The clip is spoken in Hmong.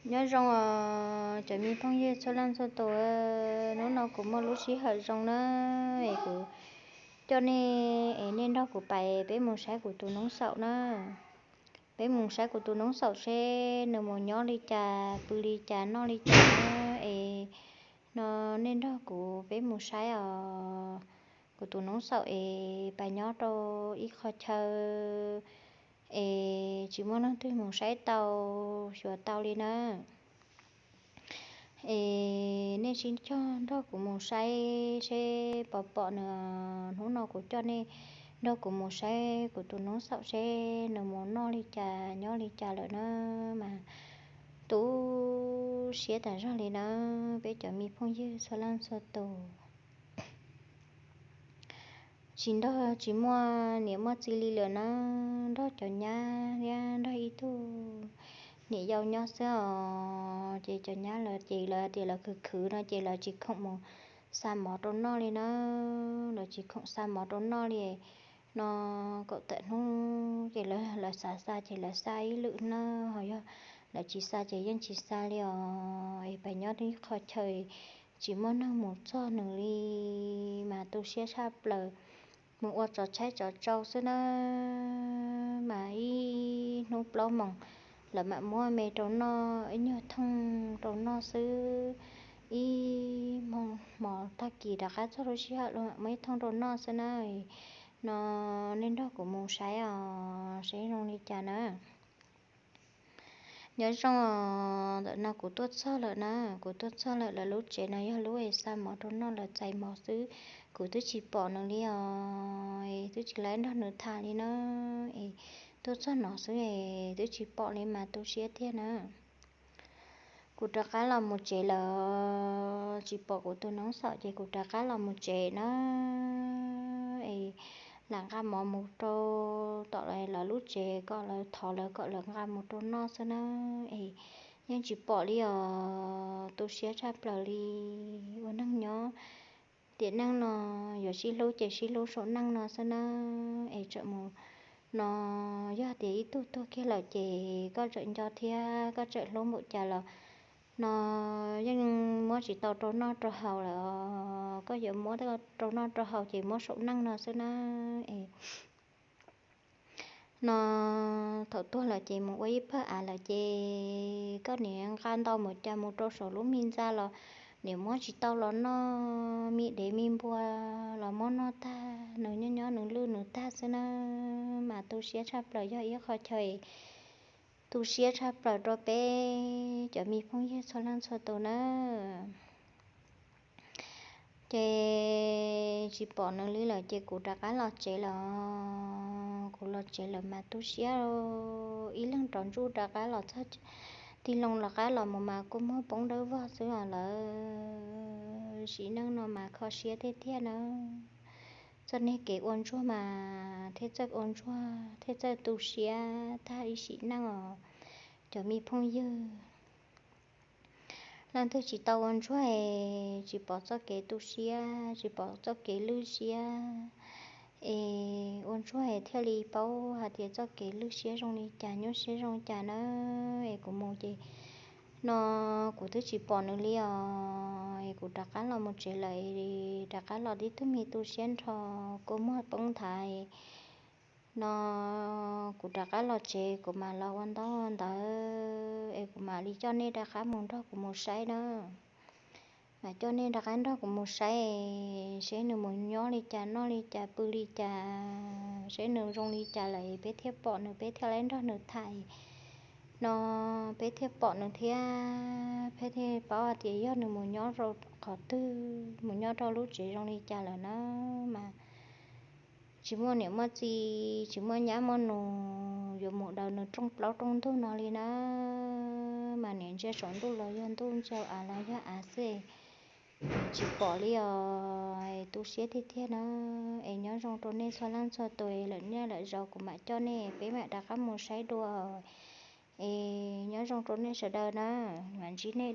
Nyob zoo os cov me phooj ywg txhua leej txhua tus, hnub no kuv muaj lub sij hawm zoo na, es kuv coj nej es nej nrog kuv pais peb mus saib kuv tus noob xaum na. Peb mus saib kuv tus noob xaum seb nws mus nyob li cas, pw li cas, noj li cas na. Es no nej nrog kuv peb mus saib os. Kuv tus noob xaum es pais nyob rau ib qho chaw es tsis muaj leej twg mus saib tau, xyuas tau li na. Es nej sib cog nrog kuv mus saib seb puas pom nws. Hnub no kuv coj nej nrog kuv mus saib kuv tus noob xaum seb nws mus noj li cas nyob li cas lawm na, mas tu siab tas zog li na, peb cov me phooj ywg txhua leej txhua tus. Tsis nrog, tsis muaj niam muaj txiv li lawm na, nrog cov nyab thiab nrog ib tug niam yau nyob xwb os. Ces cov nyab lawv ces lawv tias lawv khwv khwv no ces lawv tsis khoom mus xa mov rau noj li na, lawv tsis khoom xa mov rau noj li no. Kaum tawm hnub ces lawv xav xa ces lawv xa ib lwm na, ho yog lawv tsis xa ces yeej tsis xa li os. Es pais nyob ib qho chaw tsis muaj neeg mus txog nws li, mas tu siab tshaj plaws. Mus ua tsov tshaib tsov tsau xwb na, mas ib hnub plaub moos lawv mam muab me rau noj, ib nyuag thooj rau noj xwb. Ib hmo tag kis rov qab txog lub sij hawm lawv mam muab ib thooj rau noj xwb na. No nej nrog kuv mus saib os, saib zoo li cas na. Nyob zoo os, ntawm no kuv tuaj txog lawm na, kuv tuaj txog lawm, lawv lub tsev no yog lub es xa mov rau noj, lawv txais mov xwb. Kuv twb tsis pom nws li os, es twb tsis laib nrog nws tham li na, es tuaj txog no xwb es twb tsis pom li mas tu siab tiag na. Kuv rov qab los mus tsev lawm, tsis pom kuv tus noob xaum ces kuv rov qab los mus tsev na. Es lam nqa mov mus rau tom lawv lub tsev kom lawv thov lawv kom lawv nqa mus rau noj xwb na. Es yeej tsis pom li os, tu siab tshaj plaws li. Ua neeg nyob tiam neej no yuav sib hlub ces sib hlub saum neej no xwb na. Es tseem mus no, yog tias ib tug tuag kiag lawm ces koj tseem nco thiab koj tseem hlub npaum cas los no yeej muab tsis tau rau noj rau haus lawm. Koj yuav muab rau noj rau haus ces muab saum neej no xwb na. Es no thaum tuag lawm ces mus ua ib pawg av lawm ces koj niam nqa ntau npaum cas mus rau saum lub me ntxa los niam muab tsis tau los noj, me dev me npua los muab noj tag, nws nyob nyob nws lwj nws tag xwb na. Mas tu siab tshaj plaws, yog ib qho chaw tu siab tshaj plaws rau peb cov me phooj ywg txhua leej txhua tus na. Ces tsis pom nws li lawm ces kuv rov qab los tsev lawm. Kuv los tsev lawm mas tu siab, ib leeg rov ntsuj rov qab los txog, tig loo rov qab los mus mas kua muag poob dawb vog xwb os lawm. Sim neej no mas kho siab tiag tiag na. Txoj niag kev ua ntsuag mas thiaj txawj ua ntsuag thiaj txawj tu siab tag ib sim neej os cov me phooj ywg. Leej twg tsis tau ua ntsuag es tsis pom txoj kev tu siab, tsis pom txoj kev lwj siab, es ua ntsuag es thiaj li paub hais tias txoj kev lwj siab zoo li cas, nyuaj siab zoo li cas na. Es kuv mus ces no kuv twb tsis pom nws li os, es kuv rov qab los mus tsev lawm, rov qab los tib tug me tu siab nrho, kua muag poob nthav no. Kuv rov qab los tsev kuv mam los ua ntaub ua ntawv es kuv mam li coj nej rov qab mus nrog kuv mus saib na. Mam coj nej rov qab nrog kuv mus saib seb nws mus nyob li cas, noj li cas, pw li cas, seb nws zoo li cas lawm peb thiaj pom nws, peb thiaj li nrog nws tham no, peb thiaj pom nws thiab peb thiaj paub hais tias yog nws mus nyob rau qhov twg, mus nyob rau lub tsev zoo li cas lawm na. Mas tsis muaj niam muaj txiv, tsis muaj nyab muaj nus yuav mus daws nws rooj plaub rooj ntug no li na. Mas niam ntsia saum ntuj los yog ntuj, ntsia av los yog av xwb, tsis pom li os. Tu siab tiag tiag na. Es nyob zoo rau nej txhua leej txhua tus, lwm niaj lwm zaus kuv mam coj nej peb mam rov qab mus saib dua. Es nyob zoo rau nej sawv daws na, mam ntsib nej